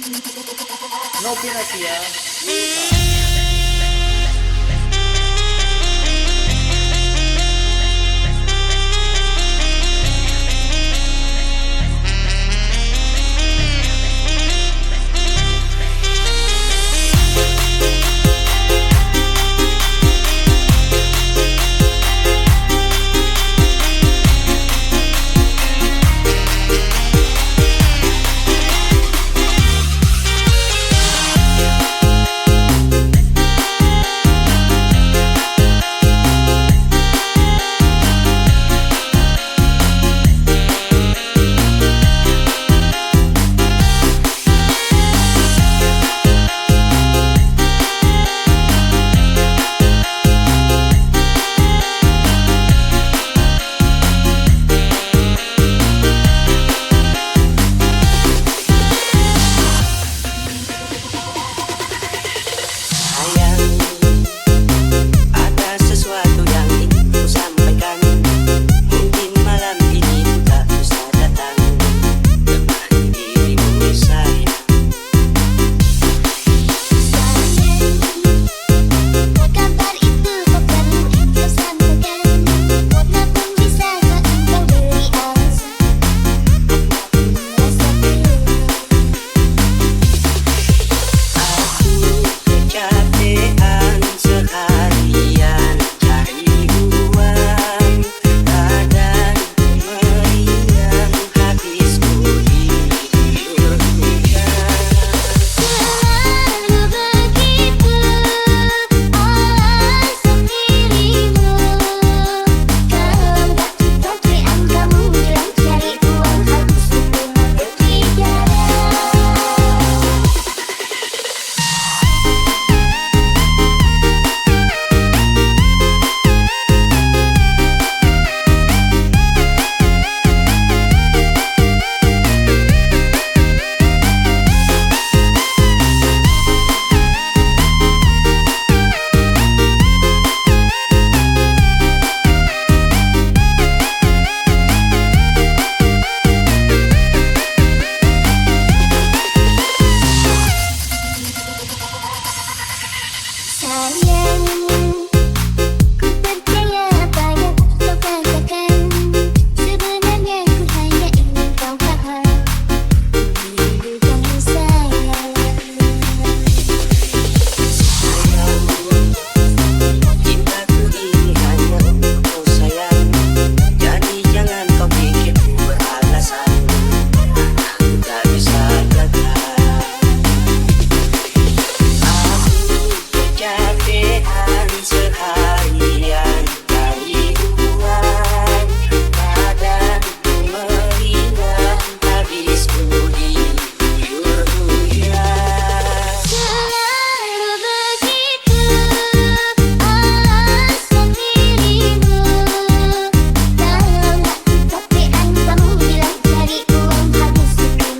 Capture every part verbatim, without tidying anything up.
Novinasia. Sayang, ada sesuatu yang ingin ku sampaikan. Mungkin malam ini ku tak bisa datang temani dirimu, sayang. Sayang, kabar itu kok perlu kau sampaikan. Walaupun bisa kau imbau beri alasan. Aku kecapean seharian cari uang, kadang meriang habis ku diguyur hujan. Selalu begitu, alasan dirimu. Kalau nggak kita, kamu bilang cari uang habis itu. Sayang, ku percaya apa yang kau katakan. Sebenarnya ku hanya ingin kau paham. Rindukan sayang. Sayang, cintaku ini hanya untukmu, sayang. Jadi jangan kau pikir ku beralasan. Aku tak bisa jaga. Aku kecapean seharian cari uang, kadang meriang habis ku diguyur hujan. Selalu begitu, alasan dirimu. Kalau nggak kecapean, kamu bilang cari uang habis itu.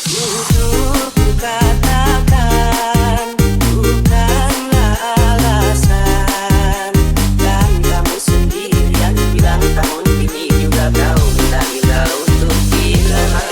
Jujur ku katakan, bukanlah alasan. Dan kamu sendiri yang bilang, namun kini juga kau minta gila untuk bilang.